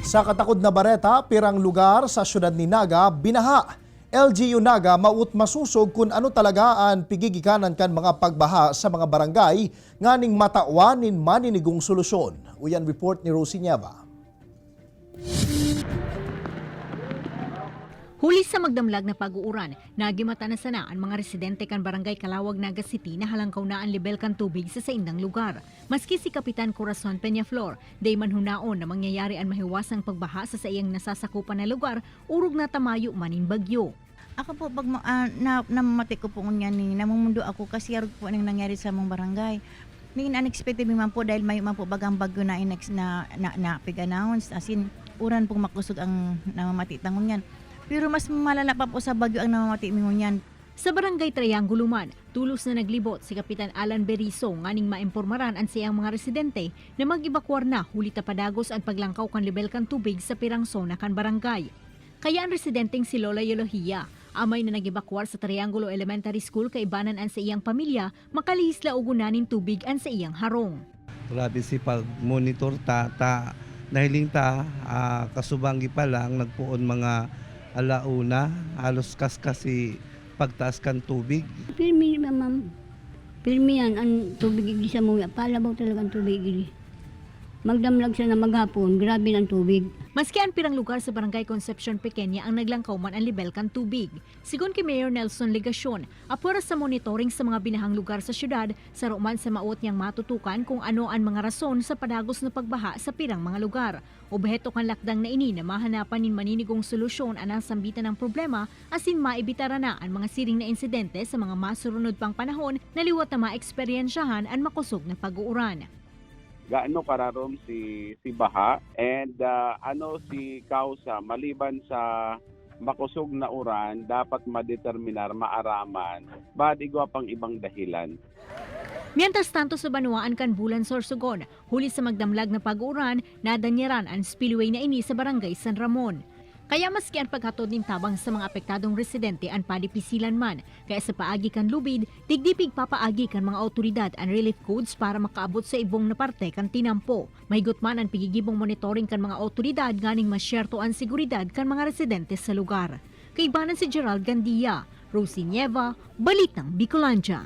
Sa katakod na bareta, pirang lugar sa syudad ni Naga binaha. LGU Naga mawot masusog kung ano talaga ang pigigikanan kan mga pagbaha sa mga barangay nganing matawan nin maninigong solusyon. Uyan report ni Rosie Nieva. Huli sa magdamlag na pag-uuran, nagimata na sana ang mga residente kan Barangay Kalawag, Naga City na halangkaw na ang lebel kan tubig sa saindang lugar. Maski si Kapitan Corazon Peñaflor, day man hunaon na mangyayari ang mahiwasang pagbaha sa saiyang nasasakupan na lugar, urog na tamayo manin bagyo. Ako po, pag namamati ko po niya ni, namumundo ako kasi yarog po nang nangyari sa among barangay. Ning unexpected mi man po dahil may man po bagang bagyo na inex na na, na pig-announce, as in uran pong makusog ang namamati tangon yan. Pero mas malala pa po sa bagyo ang namamati mi ngunyan. Sa Barangay Triangulo man, tulos na naglibot si Kapitan Alan Beriso nganing maimpormaran ang siyang mga residente na mag-evakuar na huli tapadagos ang paglangkaw kan lebel kan tubig sa pirang zona kan barangay. Kaya ang residenteng si Lola Yolohia, amay na nag-evakuar sa Triangulo Elementary School kaibanan ang sa iyang pamilya, makalihis laugunanin tubig ang sa iyang harong. Grabe si pag-monitor ta, ta nahiling ta kasubanggi pa lang nagpuon mga alauna, halos kaskas si pagtaas kan tubig. Pirmi, ma'am. Pirmi yan, ang tubig igli sa muya. Palabaw talaga ang tubig igli. Magdamlag siya na maghapon, grabe ng tubig. Maski ang pirang lugar sa Barangay Concepcion Pequeña ang naglangkaw man ang lebel kan tubig. Sigon kay Mayor Nelson Legacion, apura sa monitoring sa mga binahang lugar sa syudad, sa man sa maot niyang matutukan kung ano ang mga rason sa padagos na pagbaha sa pirang mga lugar. Obheto kan lakdang na ini na mahanapan nin maninigong solusyon anang sambitan ng problema asin maibitara na ang mga siring na insidente sa mga masurunod pang panahon na liwat na maeksperyensyahan ang makusog na pag-uuran. Gaano kararom si si baha and ano si kausa maliban sa makusog na uran, dapat madeterminar, maaraman ba't igwa pang ibang dahilan. Mientras tanto sa Banwaan kan Bulan, Sorsogon, huli sa magdamlag na pag-uuran, nadanyaran ang spillway na ini sa Barangay San Ramon. Kaya maski ang paghatod nin tabang sa mga apektadong residente ang padipisilan man, kaya sa paagi kan lubid, digdipig papaagi kan mga otoridad ang relief goods para makaabot sa ibong na parte kan tinampo. Mahigot man ang pigigibong monitoring kan mga otoridad nganing masyerto ang seguridad kan mga residente sa lugar. Kaibanan si Gerald Gandia, Rosie Nieva, Balitang Bicolandia.